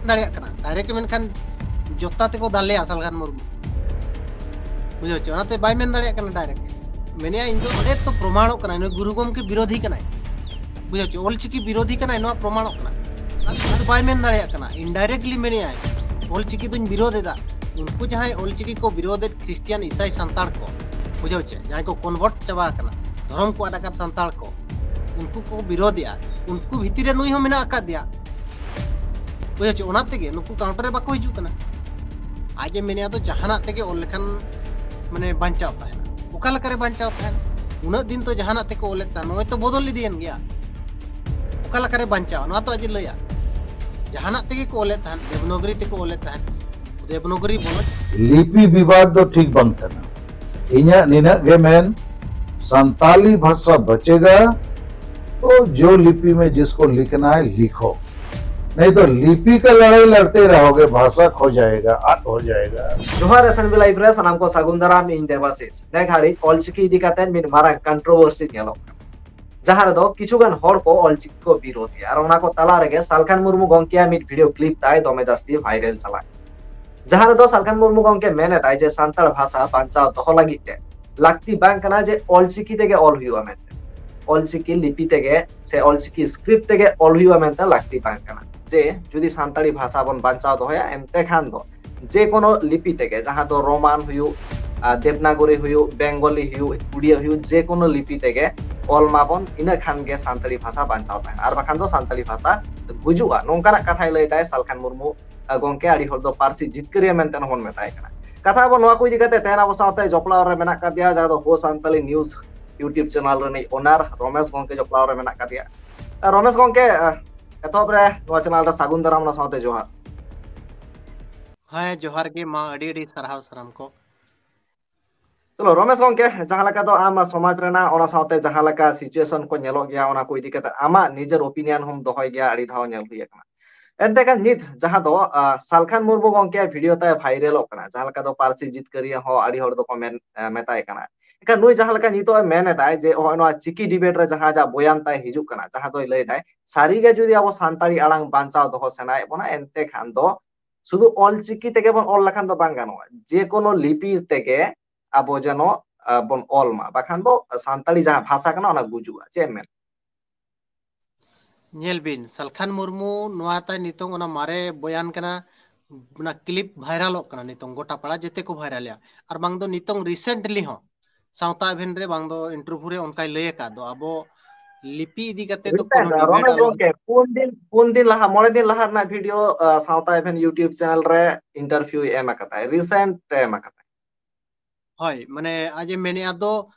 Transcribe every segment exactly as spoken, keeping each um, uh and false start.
ᱫᱟᱲᱮᱭᱟᱜ ᱠᱟᱱᱟ, ᱰᱟᱭᱨᱮᱠᱴ ᱢᱮᱱᱠᱷᱟᱱ ᱡᱚᱛᱟ ᱛᱮᱠᱚ ᱫᱟᱞᱮᱭᱟ ᱥᱟᱞᱠᱷᱟᱱ ᱢᱩᱨᱢᱩ, ᱵᱩᱡᱷᱟᱹᱣ ᱪᱮ? ᱚᱱᱟᱛᱮ ᱵᱟᱭ ᱢᱮᱱ ᱫᱟᱲᱮᱭᱟᱜ ᱠᱟᱱᱟ ᱰᱟᱭᱨᱮᱠᱴ᱾ ᱢᱮᱱᱮᱫᱼᱟ, ᱤᱧ ᱫᱚ ᱚᱸᱰᱮ ᱛᱚ ᱯᱨᱚᱢᱟᱬᱚᱜ ᱠᱟᱱᱟ, ᱱᱩᱭ ᱜᱩᱨᱩ ᱜᱚᱢᱠᱮ ᱵᱤᱨᱳᱫᱷᱤ ᱠᱟᱱᱟᱭ, ᱵᱩᱡᱷᱟᱹᱣ ᱪᱮ? ᱚᱞᱪᱤᱠᱤ ᱵᱤᱨᱳᱫᱷᱤ ᱠᱟᱱᱟᱭ, ᱱᱚᱣᱟ ᱯᱨᱚᱢᱟᱬᱚᱜ ᱠᱟᱱᱟ᱾ ᱟᱫᱚ ᱵᱟᱭ ᱢᱮᱱ ᱫᱟᱲᱮᱭᱟᱜ ᱠᱟᱱᱟ, ᱤᱱᱰᱟᱭᱨᱮᱠᱴᱞᱤ ᱢᱮᱱᱮᱫᱼᱟᱭ, ᱚᱞᱪᱤᱠᱤ ᱫᱩᱧ ᱵᱤᱨᱳᱫᱷ ᱮᱫᱟ᱾ ᱩᱱᱠᱩ ᱡᱟᱦᱟᱸᱭ ᱚᱞᱪᱤᱠᱤ ᱠᱚ ᱵᱤᱨᱳᱫᱷ ᱮᱫ, ᱠᱷᱨᱤᱥᱴᱤᱭᱟᱱ, ᱤᱥᱟᱭ, ᱥᱟᱱᱛᱟᱲ ᱠᱚ, ᱵᱩᱡᱷᱟᱹᱣ ᱪᱮ, ᱡᱟᱦᱟᱸᱭ ᱠᱚ ᱠᱚᱱᱵᱷᱟᱨᱴ ᱪᱟᱵᱟ ᱟᱠᱟᱱᱟ, ᱫᱷᱚᱨᱚᱢ ᱠᱚ ᱟᱫ ᱟᱠᱟᱫ ᱥᱟᱱᱛᱟᱲ ᱠᱚ, ᱩᱱᱠᱩ ᱠᱚ ᱵᱤᱨᱳᱫᱷᱮᱜᱼᱟ᱾ ᱩᱱᱠᱩ ᱵᱷᱤᱛᱤᱨ ᱨᱮ ᱱᱩᱭ ᱦᱚᱸ ᱢᱮᱱᱟᱜ ᱟᱠᱟᱫᱮᱭᱟ, ᱵᱩᱡᱷᱟᱹᱣ ᱪᱮ? ᱚᱱᱟ ᱛᱮᱜᱮ ᱱᱩᱠᱩ ᱠᱟᱣᱩᱱᱴᱟᱨ ᱨᱮ ᱵᱟᱠᱚ ᱦᱤᱡᱩᱜ ᱠᱟᱱᱟ᱾ ᱟᱡ ᱮ ᱢᱮᱱᱮᱫᱼᱟ ᱫᱚ ᱡᱟᱦᱟᱱᱟᱜ ᱛᱮᱜᱮ ᱚᱞ ᱞᱮᱠᱷᱟᱱ ᱢᱟᱱᱮ ᱵᱟᱧᱪᱟᱣ ᱛᱟᱦᱮᱱᱟ᱾ ᱚᱠᱟ ᱞᱮᱠᱟᱨᱮ ᱵᱟᱧᱪᱟᱣ ᱛᱟᱦᱮᱱᱟ? ᱩᱱᱟᱹᱜ ᱫᱤᱱ ᱛᱚ ᱡᱟᱦᱟᱱᱟᱜ ᱛᱮᱠᱚ ᱚᱞᱮᱫ ᱛᱟᱦᱮᱱ, ᱱᱚᱜᱼᱚᱭ ᱛᱚ ᱵᱚᱫᱚᱞ ᱤᱫᱤᱭᱮᱱ ᱜᱮᱭᱟ᱾ ᱚᱠᱟ ᱞᱮᱠᱟᱨᱮ ᱵᱟᱧᱪᱟᱣ, ᱱᱚᱣᱟ ᱛᱚ ᱟᱡ ᱮ ᱞᱟᱹᱭᱟ᱾ ᱡᱟᱦᱟᱱᱟᱜ ᱛᱮᱜᱮ ᱠᱚ ᱚᱞᱮᱫ ᱛᱟᱦᱮᱱ, ᱫᱮᱵᱽᱱᱚᱜᱨᱤ ᱛᱮᱠᱚ ᱚᱞᱮᱫ ᱛᱟᱦᱮᱱ, ᱫᱮᱵᱽᱱᱚᱜᱨᱤ ᱵᱚᱱᱚᱛ᱾ ᱞᱤᱯᱤ ᱵᱤᱵᱟᱫ ᱫᱚ ᱴᱷᱤᱠ ᱵᱟᱝ ᱠᱟᱱᱟ᱾ ᱤᱧᱟᱹᱜ ᱱᱤᱱᱟᱹᱜ ᱜᱮ ᱢᱮᱱ, ᱥᱟᱱᱛᱟᱞᱤ ᱵᱷᱟᱥᱟ ᱵᱟᱪᱮᱜᱟ ᱛᱚ ᱡᱳ ᱞᱤᱯᱤ ᱢᱮ ᱡᱤᱥᱠᱳ ᱞᱤᱠᱷᱱᱟ ᱦᱮ ᱞᱤᱠᱷᱳ, ᱱᱤᱛ ᱫᱚ ᱞᱤᱯᱤ ᱠᱟ ᱞᱟᱲᱟᱭ ᱞᱟᱲᱛᱮ ᱨᱟᱦᱳᱜᱮ, ᱵᱷᱟᱥᱟ ᱠᱷᱳ ᱡᱟᱭᱮᱜᱟ, ᱟᱫ ᱦᱳ ᱡᱟᱭᱮᱜᱟ᱾ ᱡᱚᱦᱟᱨ ᱮᱥ ᱮᱱ ᱵᱤ ᱞᱟᱭᱤᱵᱷ ᱨᱮ ᱥᱟᱱᱟᱢ ᱠᱚ ᱥᱟᱹᱜᱩᱱ ᱫᱟᱨᱟᱢ, ᱤᱧ ᱫᱮᱵᱟᱥᱤᱥ᱾ ᱱᱮ ᱜᱷᱟᱹᱲᱤᱡ ᱚᱞᱪᱤᱠᱤ ᱤᱫᱤ ᱠᱟᱛᱮ ᱢᱤᱫ ᱢᱟᱨᱟᱝ ᱠᱚᱱᱴᱨᱳᱵᱷᱟᱨᱥᱤ ᱧᱮᱞᱚᱜ ᱠᱟᱱᱟ, ᱡᱟᱦᱟᱸ ᱨᱮᱫᱚ ᱠᱤᱪᱷᱩ ᱜᱟᱱ ᱦᱚᱲ ᱠᱚ ᱚᱞᱪᱤᱠᱤ ᱠᱚ ᱵᱤᱨᱳᱫᱷ ᱮᱫᱟ᱾ ᱟᱨ ᱚᱱᱟ ᱠᱚ ᱛᱟᱞᱟ ᱨᱮᱜᱮ ᱥᱟᱞᱠᱷᱟᱱ ᱢᱩᱨᱢᱩ ᱜᱚᱢᱠᱮᱭᱟᱜ ᱢᱤᱫ ᱵᱷᱤᱰᱤᱭᱳ ᱠᱞᱤᱯ ᱛᱟᱭ ᱫᱚᱢᱮ ᱡᱟᱹᱥᱛᱤ ᱵᱷᱟᱭᱨᱟᱞ ᱪᱟᱞᱟᱜ ᱠᱟᱱᱟ, ᱡᱟᱦᱟᱸ ᱨᱮᱫᱚ ᱥᱟᱞᱠᱷᱟᱱ ᱢᱩᱨᱢᱩ ᱜᱚᱢᱠᱮ ᱢᱮᱱ ᱮᱫᱟᱭ ᱡᱮ ᱥᱟᱱᱛᱟᱲ ᱵᱷᱟᱥᱟ ᱵᱟᱧᱪᱟᱣ ᱫᱚᱦᱚ ᱞᱟᱹᱜᱤᱫ ᱛᱮ ᱞᱟᱹᱠᱛᱤ ᱵᱟᱝ ᱠᱟᱱᱟ ᱡᱮ ᱚᱞᱪᱤᱠᱤ ᱛᱮᱜᱮ ᱚᱞ ᱦᱩᱭᱩᱜᱼᱟ ᱢᱮᱱᱛᱮ, ᱚᱞᱪᱤᱠᱤ ᱞᱤᱯᱤ ᱛᱮᱜᱮ ᱥᱮ ᱚᱞᱪᱤᱠᱤ ᱥᱠᱨᱤᱯᱴ ᱛᱮᱜᱮ ᱚᱞ ᱦᱩᱭᱩᱜᱼᱟ ᱢᱮᱱᱛᱮ ᱞᱟᱹᱠᱛᱤ ᱵᱟᱝ ᱠᱟᱱᱟ᱾ ᱡᱮ ᱡᱩᱫᱤ ᱥᱟᱱᱛᱟᱲᱤ ᱵᱷᱟᱥᱟ ᱵᱚᱱ ᱵᱟᱧᱪᱟᱣ ᱫᱚᱦᱚᱭᱟ, ᱮᱱᱛᱮ ᱠᱷᱟᱱ ᱫᱚ ᱡᱮ ᱠᱳᱱᱳ ᱞᱤᱯᱤ ᱛᱮᱜᱮ, ᱡᱟᱦᱟᱸ ᱫᱚ ᱨᱳᱢᱟᱱ ᱦᱩᱭᱩᱜ, ᱟᱨ ᱫᱮᱵᱽᱱᱟᱜᱚᱨᱤ ᱦᱩᱭᱩᱜ, ᱵᱮᱝᱜᱚᱞᱤ ᱦᱩᱭᱩᱜ, ᱩᱲᱤᱭᱟ ᱦᱩᱭᱩᱜ, ᱡᱮ ᱠᱳᱱᱳ ᱞᱤᱯᱤ ᱛᱮᱜᱮ ᱚᱞ ᱢᱟᱵᱚᱱ, ᱤᱱᱟᱹ ᱠᱷᱟᱱ ᱜᱮ ᱥᱟᱱᱛᱟᱲᱤ ᱵᱷᱟᱥᱟ ᱵᱟᱧᱪᱟᱣ ᱛᱟᱦᱮᱱᱟ, ᱟᱨ ᱵᱟᱠᱷᱟᱱ ᱫᱚ ᱥᱟᱱᱛᱟᱲᱤ ᱵᱷᱟᱥᱟ ᱜᱩᱡᱩᱜᱼᱟ᱾ ᱱᱚᱝᱠᱟᱱᱟᱜ ᱠᱟᱛᱷᱟᱭ ᱞᱟᱹᱭ ᱮᱫᱟᱭ ᱥᱟᱞᱠᱷᱟᱱ ᱢᱩᱨᱢᱩ, ᱟᱨ ᱜᱚᱢᱠᱮ, ᱟᱹᱰᱤ ᱦᱚᱲ ᱫᱚ ᱯᱟᱹᱨᱥᱤ ᱡᱤᱛᱠᱟᱹᱨᱤᱭᱟᱹ ᱢᱮᱱᱛᱮ ᱦᱚᱸᱵᱚᱱ ᱢᱮᱛᱟᱭ ᱠᱟᱱᱟ᱾ ᱠᱟᱛᱷᱟ ᱟᱵᱚ ᱱᱚᱣᱟ ᱠᱚ ᱤᱫᱤ ᱠᱟᱛᱮ ᱛᱮᱦᱮᱧ ᱟᱵᱚ ᱥᱟᱶᱛᱮ ᱡᱚᱯᱲᱟᱣ ᱨᱮ ᱢᱮᱱᱟᱜ ᱟᱠᱟᱫᱮᱭᱟ, ᱡᱟᱦᱟᱸ ᱫᱚ ᱦᱳ ᱥᱟᱱᱛᱟᱲᱤ ᱱᱤᱭᱩᱡᱽ YouTube ᱪᱮᱱᱮᱞ ᱨᱤᱱᱤᱡ ᱳᱱᱟᱨ ᱨᱚᱢᱮᱥ ᱜᱚᱢᱠᱮ ᱡᱚᱯᱲᱟᱣ ᱨᱮ ᱢᱮᱱᱟᱜ ᱟᱠᱟᱫᱮᱭᱟ᱾ ᱟᱨ ᱨᱚᱢᱮᱥ ᱜᱚᱢᱠᱮ, ᱟᱨ ᱮᱛᱚᱦᱚᱵ ᱨᱮ ᱱᱚᱣᱟ ᱪᱮᱱᱮᱞ ᱨᱮ ᱥᱟᱹᱜᱩᱱ ᱫᱟᱨᱟᱢ, ᱚᱱᱟ ᱥᱟᱶᱛᱮ ᱡᱚᱦᱟᱨ᱾ ᱦᱮᱸ, ᱡᱚᱦᱟᱨ ᱜᱮ, ᱢᱟ ᱟᱹᱰᱤ ᱟᱹᱰᱤ ᱥᱟᱨᱦᱟᱣ ᱥᱟᱱᱟᱢ ᱠᱚ᱾ ᱪᱚᱞᱚ ᱨᱚᱢᱮᱥ ᱜᱚᱢᱠᱮ, ᱡᱟᱦᱟᱸ ᱞᱮᱠᱟ ᱫᱚ ᱟᱢ ᱥᱚᱢᱟᱡᱽ ᱨᱮᱱᱟᱜ, ᱚᱱᱟ ᱥᱟᱶᱛᱮ ᱡᱟᱦᱟᱸ ᱞᱮᱠᱟ ᱥᱤᱪᱩᱭᱮᱥᱚᱱ ᱠᱚ ᱧᱮᱞᱚᱜ ᱜᱮᱭᱟ, ᱚᱱᱟ ᱠᱚ ᱤᱫᱤ ᱠᱟᱛᱮ ᱟᱢᱟᱜ ᱱᱤᱡᱮᱨ ᱚᱯᱤᱱᱤᱭᱚᱱ ᱦᱚᱸᱢ ᱫᱚᱦᱚᱭ ᱜᱮᱭᱟ, ᱟᱹᱰᱤ ᱫᱷᱟᱣ ᱧᱮᱞ ᱦᱩᱭ ᱟᱠᱟᱱᱟ᱾ ᱮᱱᱛᱮ ᱠᱷᱟᱱ ᱱᱤᱛ ᱡᱟᱦᱟᱸ ᱫᱚ, ᱟᱨ, ᱥᱟᱞᱠᱷᱟᱱ ᱢᱩᱨᱢᱩ ᱜᱚᱢᱠᱮᱭᱟᱜ ᱵᱷᱤᱰᱤᱭᱳ ᱛᱟᱭ ᱵᱷᱟᱭᱨᱟᱞᱚᱜ ᱠᱟᱱᱟ, ᱡᱟᱦᱟᱸ ᱞᱮᱠᱟ ᱫᱚ ᱯᱟᱹᱨᱥᱤ ᱡᱤᱛᱠᱟᱹᱨᱤᱭᱟᱹ ᱦᱚᱸ ᱟᱹᱰᱤ ᱦᱚᱲ ᱫᱚᱠᱚ ᱢᱮᱱ, ᱟᱨ, ᱢᱮᱛᱟᱭ ᱠᱟᱱᱟ, ᱮᱱᱠᱷᱟᱱ ᱱᱩᱭ ᱡᱟᱦᱟᱸ ᱞᱮᱠᱟ ᱱᱤᱛᱚᱜ ᱮ ᱢᱮᱱ ᱮᱫᱟᱭ ᱡᱮ ᱱᱚᱜᱼᱚᱭ ᱱᱚᱣᱟ ᱪᱤᱠᱤ ᱰᱤᱵᱮᱴ ᱨᱮ ᱡᱟᱦᱟᱸ ᱡᱟ ᱵᱚᱭᱟᱱ ᱛᱟᱭ ᱦᱤᱡᱩᱜ ᱠᱟᱱᱟ, ᱡᱟᱦᱟᱸ ᱫᱚᱭ ᱞᱟᱹᱭ ᱮᱫᱟᱭ, ᱥᱟᱹᱨᱤᱜᱮ ᱡᱩᱫᱤ ᱟᱵᱚ ᱥᱟᱱᱛᱟᱲᱤ ᱟᱲᱟᱝ ᱵᱟᱧᱪᱟᱣ ᱫᱚᱦᱚ ᱥᱟᱱᱟᱭᱮᱫ ᱵᱚᱱᱟ, ᱮᱱᱛᱮ ᱠᱷᱟᱱ ᱫᱚ ᱥᱩᱫᱷᱩ ᱚᱞ ᱪᱤᱠᱤ ᱛᱮᱜᱮ ᱵᱚᱱ ᱚᱞ ᱞᱮᱠᱷᱟᱱ ᱫᱚ ᱵᱟᱝ ᱜᱟᱱᱚᱜᱼᱟ, ᱡᱮ ᱠᱳᱱᱳ ᱞᱤᱯᱤ ᱛᱮᱜᱮ ᱟᱵᱚ ᱡᱮᱱᱚ ᱵᱚᱱ ᱚᱞ ᱢᱟ, ᱵᱟᱠᱷᱟᱱ ᱫᱚ ᱥᱟᱱᱛᱟᱲᱤ ᱡᱟᱦᱟᱸ ᱵᱷᱟᱥᱟ ᱠᱟᱱᱟ ᱚᱱᱟ ᱜᱩᱡᱩᱜᱼᱟ᱾ ᱪᱮᱫ ᱮᱢ ᱢᱮᱱ? ᱧᱮᱞ ᱵᱤᱱ, ᱥᱟᱞᱠᱷᱟᱱ ᱢᱩᱨᱢᱩ ᱱᱚᱣᱟ ᱛᱟᱭ ᱱᱤᱛᱚᱝ ᱚᱱᱟ ᱢᱟᱨᱮ ᱵᱚᱭᱟᱱ ᱠᱟᱱᱟ, ᱚᱱᱟ ᱠᱞᱤᱯ ᱵᱷᱟᱭᱨᱟᱞᱚᱜ ᱠᱟᱱᱟ ᱱᱤᱛᱚᱝ ᱜᱚᱴᱟ ᱯᱟᱲᱟ, ᱡᱮᱛᱮ ᱠᱚ ᱵᱷᱟᱭᱨᱟᱞᱮᱜᱼᱟ᱾ ᱟᱨ ᱵᱟᱝ ᱫᱚ ᱱᱤᱛᱚᱝ ᱨᱤᱥᱮᱱᱴᱞᱤ ᱦᱚᱸ ᱥᱟᱶᱛᱟ ᱮᱵᱷᱮᱱ ᱨᱮ ᱵᱟᱝ ᱫᱚ ᱤᱱᱴᱟᱨᱵᱷᱤᱭᱩ ᱨᱮ ᱚᱱᱠᱟᱭ ᱞᱟᱹᱭ ᱟᱠᱟᱫ ᱫᱚ, ᱟᱵᱚ ᱞᱤᱯᱤ ᱤᱫᱤ ᱠᱟᱛᱮ ᱫᱚ ᱠᱳᱱᱳ ᱰᱤᱵᱮᱴ ᱟᱞᱚ᱾ ᱦᱳᱭ, ᱢᱟᱱᱮ ᱟᱡ ᱮ ᱢᱮᱱᱮᱜᱼᱟ ᱫᱚ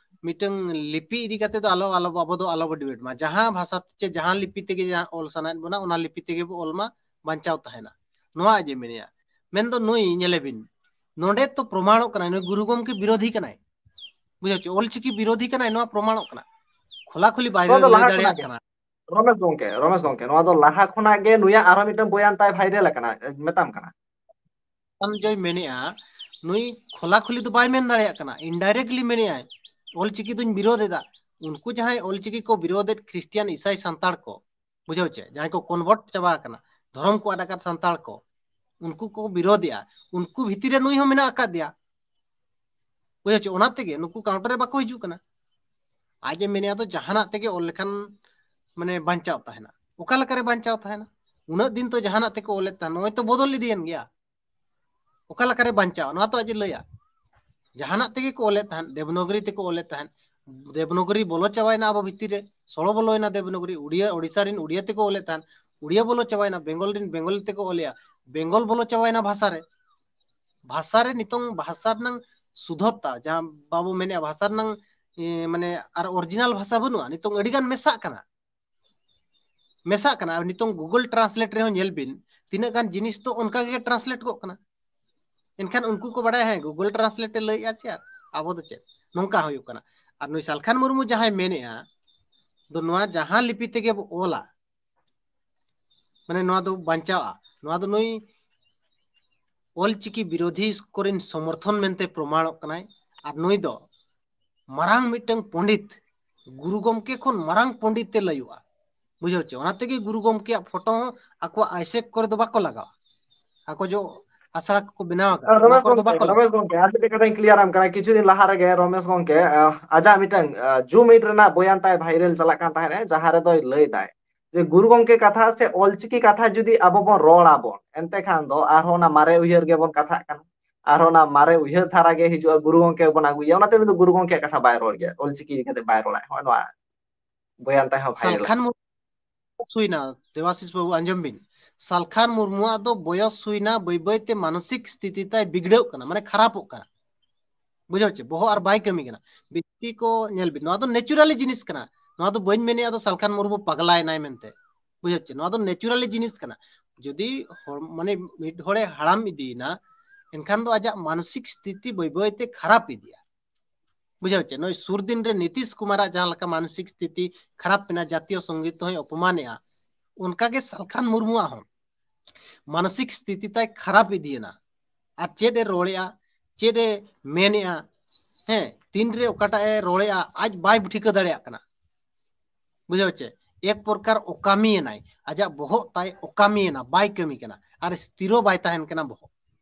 ᱢᱤᱫᱴᱟᱝ ᱞᱤᱯᱤ ᱤᱫᱤ ᱠᱟᱛᱮ ᱫᱚ ᱟᱞᱚ, ᱟᱞᱚ, ᱟᱵᱚ ᱫᱚ ᱟᱞᱚ ᱵᱚ ᱰᱤᱵᱮᱴ ᱢᱟ᱾ ᱡᱟᱦᱟᱸ ᱵᱷᱟᱥᱟ ᱪᱮ ᱡᱟᱦᱟᱸ ᱞᱤᱯᱤ ᱛᱮᱜᱮ ᱡᱟᱦᱟᱸ ᱚᱞ ᱥᱟᱱᱟᱭᱮᱫ ᱵᱚᱱᱟ, ᱚᱱᱟ ᱞᱤᱯᱤ ᱛᱮᱜᱮ ᱵᱚ ᱚᱞ ᱢᱟ, ᱵᱟᱧᱪᱟᱣ ᱛᱟᱦᱮᱱᱟ᱾ ᱱᱚᱣᱟ ᱟᱡ ᱮ ᱢᱮᱱᱮᱜᱼᱟ᱾ ᱢᱮᱱᱫᱚ ᱱᱩᱭ ᱧᱮᱞᱮ ᱵᱤᱱ, ᱱᱚᱰᱮ ᱛᱚ ᱯᱨᱚᱢᱟᱬᱚᱜ ᱠᱟᱱᱟᱭ, ᱱᱩᱭ ᱜᱩᱨᱩ ᱜᱚᱢᱠᱮ ᱵᱤᱨᱳᱫᱷᱤ ᱠᱟᱱᱟᱭ᱾ ᱵᱩᱡᱷᱟᱹᱣ ᱪᱮ, ᱚᱞᱪᱤᱠᱤ ᱵᱤᱨᱳᱫᱷᱤ ᱠᱟᱱᱟᱭ, ᱱᱚᱣᱟ ᱯᱨᱚᱢᱟᱬᱚᱜ ᱠᱟᱱᱟ᱾ ᱠᱷᱚᱞᱟ ᱠᱷᱚᱞᱤ ᱵᱟᱭᱨᱮ ᱱᱚᱣᱟ ᱫᱚ ᱞᱟᱹᱭ ᱞᱟᱦᱟ ᱫᱟᱲᱮᱭᱟᱜ ᱠᱷᱚᱱᱟᱜ ᱜᱮ, ᱠᱟᱱᱟ᱾ ᱨᱚᱢᱮᱥ ᱜᱚᱝᱠᱮ, ᱨᱚᱢᱮᱥ ᱜᱚᱝᱠᱮ, ᱱᱚᱣᱟ ᱫᱚ ᱞᱟᱦᱟ ᱠᱷᱚᱱᱟᱜ ᱜᱮ ᱱᱩᱭᱟᱜ ᱟᱨᱦᱚᱸ ᱢᱤᱫᱴᱟᱝ ᱵᱚᱭᱟᱱ ᱛᱟᱭ ᱵᱷᱟᱭᱨᱟᱞ ᱟᱠᱟᱱᱟ, ᱢᱮᱛᱟᱢ ᱠᱟᱱᱟ᱾ ᱫᱷᱚᱱᱚᱱᱡᱚᱭ ᱢᱮᱱᱮᱜᱼᱟ, ᱱᱩᱭ ᱠᱷᱚᱞᱟ ᱠᱷᱚᱞᱤ ᱫᱚ ᱵᱟᱭ ᱢᱮᱱ ᱫᱟᱲᱮᱭᱟᱜ ᱠᱟᱱᱟ, indirectly ᱢᱮᱱᱮᱜᱼᱟᱭ, ᱚᱞᱪᱤᱠᱤ ᱫᱩᱧ ᱵᱤᱨᱳᱫ ᱮᱫᱟ᱾ ᱩᱱᱠᱩ ᱡᱟᱦᱟᱸᱭ ᱚᱞᱪᱤᱠᱤ ᱠᱚ ᱵᱤᱨᱳᱫ ᱮᱫ, ᱠᱷᱨᱤᱥᱴᱤᱭᱟᱱ, ᱤᱥᱟᱭ, ᱥᱟᱱᱛᱟᱲ ᱠᱚ, ᱵᱩᱡᱷᱟᱹᱣ ᱪᱮ, ᱡᱟᱦᱟᱸᱭ ᱠᱚ convert ᱪᱟᱵᱟ ᱟᱠᱟᱱᱟ, ᱫᱷᱚᱨᱚᱢ ᱠᱚ ᱟᱫ ᱟᱠᱟᱫ ᱥᱟᱱᱛᱟᱲ ᱠᱚ, ᱩᱱᱠᱩ ᱠᱚ ᱵᱤᱨᱳᱫᱮᱜᱼᱟ᱾ ᱩᱱᱠᱩ ᱵᱷᱤᱛᱤᱨ ᱨᱮ ᱱᱩᱭ ᱦᱚᱸ ᱢᱮᱱᱟᱜ ᱟᱠᱟᱫᱮᱭᱟ, ᱵᱩᱡᱷᱟᱹᱣ ᱪᱮ᱾ ᱚᱱᱟ ᱛᱮᱜᱮ ᱱᱩᱠᱩ counter ᱨᱮ ᱵᱟᱠᱚ ᱦᱤᱡᱩᱜ ᱠᱟᱱᱟ᱾ ᱟᱡ ᱮ ᱢᱮᱱᱮᱜᱼᱟ ᱫᱚ ᱡᱟᱦᱟᱱᱟᱜ ᱛᱮᱜᱮ ᱚᱞ ᱞᱮᱠᱷᱟᱱ ᱢᱟᱱᱮ ᱵᱟᱧᱪᱟᱣ ᱛᱟᱦᱮᱱᱟ᱾ ᱚᱠᱟ ᱞᱮᱠᱟᱨᱮ ᱵᱟᱧᱪᱟᱣ ᱛᱟᱦᱮᱱᱟ? ᱩᱱᱟᱹᱜ ᱫᱤᱱ ᱛᱚ ᱡᱟᱦᱟᱱᱟᱜ ᱛᱮᱠᱚ ᱚᱞᱮᱫ ᱛᱟᱦᱮᱱ, ᱱᱚᱜᱼᱚᱭ ᱛᱚ ᱵᱚᱫᱚᱞ ᱤᱫᱤᱭᱮᱱ ᱜᱮᱭᱟ᱾ ᱚᱠᱟ ᱞᱮᱠᱟᱨᱮ ᱵᱟᱧᱪᱟᱣ? ᱱᱚᱣᱟ ᱛᱚ ᱟᱡ ᱮ ᱞᱟᱹᱭᱟ᱾ ᱡᱟᱦᱟᱱᱟᱜ ᱛᱮᱜᱮ ᱠᱚ ᱚᱞᱮᱫ ᱛᱟᱦᱮᱸᱫ, ᱫᱮᱵᱽᱱᱚᱜᱨᱤ ᱛᱮᱠᱚ ᱚᱞᱮᱫ ᱛᱟᱦᱮᱸᱫ᱾ ᱫᱮᱵᱽᱱᱚᱜᱨᱤ ᱵᱚᱞᱚ ᱪᱟᱵᱟᱭᱮᱱᱟ ᱟᱵᱚ ᱵᱷᱤᱛᱤᱨ ᱨᱮ, ᱥᱚᱲᱚ ᱵᱚᱞᱚᱭᱮᱱᱟ ᱫᱮᱵᱽᱱᱚᱜᱨᱤ᱾ ᱩᱲᱤᱭᱟ, ᱳᱰᱤᱥᱟ ᱨᱮᱱ ᱩᱲᱤᱭᱟ ᱛᱮᱠᱚ ᱚᱞᱮᱫ ᱛᱟᱦᱮᱸᱫ, ᱩᱲᱤᱭᱟ ᱵᱚᱞᱚ ᱪᱟᱵᱟᱭᱮᱱᱟ, ᱵᱮᱝᱜᱚᱞ ᱨᱮᱱ ᱵᱮᱝᱜᱚᱞᱤ ᱛᱮᱠᱚ ᱚᱞᱮᱜᱼᱟ, ᱵᱮᱝᱜᱚᱞ ᱵᱚᱞᱚ ᱪᱟᱵᱟᱭᱮᱱᱟ ᱵᱷᱟᱥᱟ ᱨᱮ᱾ ᱵᱷᱟᱥᱟ ᱨᱮ ᱱᱤᱛᱚᱝ ᱵᱷᱟᱥᱟ ᱨᱮᱱᱟᱝ ᱥᱩᱫᱷᱚᱛᱟ, ᱡᱟᱦᱟᱸ ᱵᱟᱵᱚ ᱢᱮᱱᱮᱜᱼᱟ ᱵᱷᱟᱥᱟ ᱨᱮᱱᱟᱝ, ᱮ, ᱢᱟᱱᱮ ᱟᱨ original ᱵᱷᱟᱥᱟ ᱵᱟᱹᱱᱩᱜᱼᱟ, ᱱᱤᱛᱚᱝ ᱟᱹᱰᱤ ᱜᱟᱱ ᱢᱮᱥᱟᱜ ᱠᱟᱱᱟ᱾ ᱢᱮᱥᱟᱜ ᱠᱟᱱᱟ᱾ ᱟᱨ ᱱᱤᱛᱚᱝ Google Translate ᱨᱮᱦᱚᱸ ᱧᱮᱞ ᱵᱤᱱ, ᱛᱤᱱᱟᱹᱜ ᱜᱟᱱ ᱡᱤᱱᱤᱥ ᱫᱚ ᱚᱱᱠᱟ ᱜᱮ translate ᱠᱚᱜ ᱠᱟᱱᱟ᱾ ᱮᱱᱠᱷᱟᱱ ᱩᱱᱠᱩ ᱠᱚ ᱵᱟᱲᱟᱭᱟ, ᱦᱮᱸ, Google Translate ᱮ ᱞᱟᱹᱭᱮᱜᱼᱟ ᱪᱮᱫ, ᱟᱵᱚ ᱫᱚ ᱪᱮᱫ? ᱱᱚᱝᱠᱟ ᱦᱩᱭᱩᱜ ᱠᱟᱱᱟ᱾ ᱟᱨ ᱱᱩᱭ ᱥᱟᱞᱠᱷᱟᱱ ᱢᱩᱨᱢᱩ ᱡᱟᱦᱟᱸᱭ ᱢᱮᱱᱮᱜᱼᱟ, ᱫᱚ ᱱᱚᱣᱟ ᱡᱟᱦᱟᱸ ᱞᱤᱯᱤ ᱛᱮᱜᱮ ᱵᱚ ᱚᱞᱟ, ᱢᱟᱱᱮ ᱱᱚᱣᱟ ᱫᱚ ᱵᱟᱧᱪᱟᱣᱼᱟ, ᱱᱚᱣᱟ ᱫᱚ ᱱᱩᱭ ᱚᱞᱪᱤᱠᱤ ᱵᱤᱨᱳᱫᱷᱤ ᱠᱚᱨᱮᱱ ᱥᱚᱢᱚᱨᱛᱷᱚᱱ ᱢᱮᱱᱛᱮ ᱯᱨᱚᱢᱟᱬᱚᱜ ᱠᱟᱱᱟᱭ᱾ ᱟᱨ ᱱᱩᱭ ᱫᱚ ᱢᱟᱨᱟᱝ ᱢᱤᱫᱴᱟᱝ ᱯᱚᱸᱰᱤᱛ, ᱜᱩᱨᱩ ᱜᱚᱢᱠᱮ ᱠᱷᱚᱱ ᱢᱟᱨᱟᱝ ᱯᱚᱸᱰᱤᱛ ᱮ ᱞᱟᱹᱭᱚᱜᱼᱟ᱾ ᱵᱩᱡᱷᱟᱹᱣ ᱪᱮ? ᱚᱱᱟ ᱛᱮᱜᱮ ᱜᱩᱨᱩ ᱜᱚᱢᱠᱮᱭᱟᱜ ᱯᱷᱳᱴᱳ ᱦᱚᱸ ᱟᱠᱚᱣᱟᱜ ᱟᱭᱥᱮᱠ ᱠᱚᱨᱮ ᱫᱚ ᱵᱟᱠᱚ ᱞᱟᱜᱟᱣᱟ, ᱟᱠᱚ ᱡᱚ ᱟᱥᱲᱟ ᱠᱚᱠᱚ ᱵᱮᱱᱟᱣ ᱟᱠᱟᱫ, ᱚᱱᱟ ᱨᱚᱢᱮᱥ ᱠᱚᱨᱮ ᱫᱚ ᱜᱚᱢᱠᱮ, ᱵᱟᱠᱚ ᱞᱟᱜᱟᱣᱟ᱾ ᱨᱚᱢᱮᱥ ᱜᱚᱢᱠᱮ, ᱟᱨ ᱢᱤᱫᱴᱮᱱ ᱠᱟᱛᱷᱟᱧ ᱠᱞᱤᱭᱟᱨᱟᱢ ᱠᱟᱱᱟ᱾ ᱠᱤᱪᱷᱩ ᱫᱤᱱ ᱞᱟᱦᱟ ᱨᱮᱜᱮ ᱨᱚᱢᱮᱥ ᱜᱚᱢᱠᱮ, ᱟᱡᱟᱜ ᱢᱤᱫᱴᱟᱝ ᱡᱩᱢᱤᱴ ᱨᱮᱱᱟᱜ ᱵᱚᱭᱟᱱ ᱛᱟᱭ ᱵᱷᱟᱭᱨᱟᱞ ᱪᱟᱞᱟᱜ ᱠᱟᱱ ᱛᱟᱦᱮᱸᱫ, ᱡᱟᱦᱟᱸ ᱨᱮᱫᱚᱭ ᱞᱟᱹᱭ ᱫᱟᱭ ᱡᱮ ᱜᱩᱨᱩ ᱜᱚᱢᱠᱮ ᱠᱟᱛᱷᱟ ᱥᱮ ᱚᱞᱪᱤᱠᱤ ᱠᱟᱛᱷᱟ ᱡᱩᱫᱤ ᱟᱵᱚ ᱵᱚᱱ ᱨᱚᱲ ᱟᱵᱚᱱ, ᱮᱱᱛᱮ ᱠᱷᱟᱱ ᱫᱚ ᱟᱨᱦᱚᱸ ᱚᱱᱟ ᱢᱟᱨᱮ ᱩᱭᱦᱟᱹᱨ ᱜᱮᱵᱚᱱ ᱠᱟᱛᱷᱟᱜ ᱠᱟᱱᱟ, ᱟᱨᱦᱚᱸ ᱚᱱᱟ ᱢᱟᱨᱮ ᱩᱭᱦᱟᱹᱨ ᱫᱷᱟᱨᱟ ᱜᱮ ᱦᱤᱡᱩᱜᱼᱟ, ᱜᱩᱨᱩ ᱜᱚᱢᱠᱮ ᱵᱚᱱ ᱟᱹᱜᱩᱭᱟ᱾ ᱚᱱᱟᱛᱮ ᱩᱱᱤ ᱫᱚ ᱜᱩᱨᱩ ᱜᱚᱢᱠᱮᱭᱟᱜ ᱠᱟᱛᱷᱟ ᱵᱟᱭ ᱨᱚᱲ ᱜᱮᱭᱟ, ᱚᱞᱪᱤᱠᱤ ᱤᱫᱤ ᱠᱟᱛᱮ ᱵᱟᱭ ᱨᱚᱲᱟ᱾ ᱦᱚᱸᱜᱼᱚᱭ ᱱᱚᱣᱟ ᱵᱚᱭᱟᱱ ᱛᱟᱭ ᱦᱚᱸ ᱵᱷᱟᱭᱨᱟᱞ᱾ ᱥᱟᱞᱠᱷᱟᱱ ᱢᱩᱨᱢᱩ ᱦᱩᱭᱱᱟ, ᱫᱮᱵᱟᱥᱤᱥ ᱵᱟᱹᱵᱩ, ᱟᱸᱡᱚᱢ ᱵᱤᱱ, ᱥᱟᱞᱠᱷᱟᱱ ᱢᱩᱨᱢᱩᱣᱟᱜ ᱫᱚ ᱵᱚᱭᱚᱥ ᱦᱩᱭᱱᱟ, ᱵᱟᱹᱭ ᱵᱟᱹᱭ ᱛᱮ ᱢᱟᱱᱚᱥᱤᱠ ᱥᱛᱷᱤᱛᱤ ᱛᱟᱭ ᱵᱤᱜᱽᱲᱟᱹᱜ ᱠᱟᱱᱟ, ᱢᱟᱱᱮ ᱠᱷᱟᱨᱟᱯᱚᱜ ᱠᱟᱱᱟ᱾ ᱵᱩᱡᱷᱟᱹᱣ ᱪᱮ? ᱵᱚᱦᱚᱜ ᱟᱨ ᱵᱟᱭ ᱠᱟᱹᱢᱤ ᱠᱟᱱᱟ᱾ ᱵᱤᱱᱛᱤ ᱠᱚ ᱧᱮᱞ ᱵᱤᱱ, ᱱᱚᱣᱟ ᱫᱚ ᱱᱮᱪᱩᱨᱟᱞᱤ ᱡᱤᱱᱤᱥ ᱠᱟᱱᱟ᱾ ᱱᱚᱣᱟ ᱫᱚ ᱵᱟᱹᱧ ᱢᱮᱱᱮᱜᱼᱟ ᱫᱚ ᱥᱟᱞᱠᱷᱟᱱ ᱢᱩᱨᱢᱩ ᱯᱟᱜᱽᱞᱟᱭᱮᱱᱟᱭ ᱢᱮᱱᱛᱮ᱾ ᱵᱩᱡᱷᱟᱹᱣ ᱪᱮ? ᱱᱚᱣᱟ ᱫᱚ ᱱᱮᱪᱩᱨᱟᱞᱤ ᱡᱤᱱᱤᱥ ᱠᱟᱱᱟ᱾ ᱡᱩᱫᱤ ᱦᱚᱲ, ᱢᱟᱱᱮ ᱢᱤᱫ ᱦᱚᱲᱮ ᱦᱟᱲᱟᱢ ᱤᱫᱤᱭᱮᱱᱟ, ᱮᱱᱠᱷᱟᱱ ᱫᱚ ᱟᱡᱟᱜ ᱢᱟᱱᱚᱥᱤᱠ ᱥᱛᱷᱤᱛᱤ ᱵᱟᱹᱭ ᱵᱟᱹᱭ ᱛᱮ ᱠᱷᱟᱨᱟᱯ ᱤᱫᱤᱜᱼᱟ᱾ ᱵᱩᱡᱷᱟᱹᱣ ᱪᱮ? ᱱᱩᱭ ᱥᱩᱨ ᱫᱤᱱ ᱨᱮ ᱱᱤᱛᱤᱥ ᱠᱩᱢᱟᱨᱟᱜ ᱡᱟᱦᱟᱸ ᱞᱮᱠᱟ ᱢᱟᱱᱚᱥᱤᱠ ᱥᱛᱷᱤᱛᱤ ᱠᱷᱟᱨᱟᱯ ᱮᱱᱟ, ᱡᱟᱛᱤᱭᱚ ᱥᱚᱝᱜᱤᱛ ᱦᱚᱸᱭ ᱚᱯᱚᱢᱟᱱᱮᱜᱼᱟ, ᱚᱱᱠᱟ ᱜᱮ ᱥᱟᱞᱠᱷᱟᱱ ᱢᱩᱨᱢᱩᱣᱟᱜ ᱦᱚᱸ ᱢᱟᱱᱚᱥᱤᱠ ᱥᱛᱷᱤᱛᱤ ᱛᱟᱭ ᱠᱷᱟᱨᱟᱯ ᱤᱫᱤᱭᱮᱱᱟ᱾ ᱟᱨ ᱪᱮᱫ ᱮ ᱨᱚᱲᱮᱜᱼᱟ, ᱪᱮᱫ ᱮ ᱢᱮᱱᱮᱜᱼᱟ, ᱦᱮᱸ, ᱛᱤᱱᱨᱮ ᱚᱠᱟᱴᱟᱜ ᱮ ᱨᱚᱲᱮᱜᱼᱟ, ᱟᱡ ᱵᱟᱭ ᱴᱷᱤᱠᱟᱹ ᱫᱟᱲᱮᱭᱟᱜ ᱠᱟᱱᱟ᱾ ᱵᱩᱡᱷᱟᱹᱣ ᱪᱮ? ᱮᱠ ᱯᱨᱚᱠᱟᱨ ᱚᱠᱟᱢᱤᱭᱮᱱᱟᱭ, ᱟᱡᱟᱜ ᱵᱚᱦᱚᱜ ᱛᱟᱭ ᱚᱠᱟᱢᱤᱭᱮᱱᱟ, ᱵᱟᱭ ᱠᱟᱹᱢᱤ ᱠᱟᱱᱟ, ᱟᱨ ᱥᱛᱷᱤᱨᱚ ᱵᱟᱭ ᱛᱟᱦᱮᱱ ᱠᱟᱱᱟ ᱵᱚᱦᱚᱜ᱾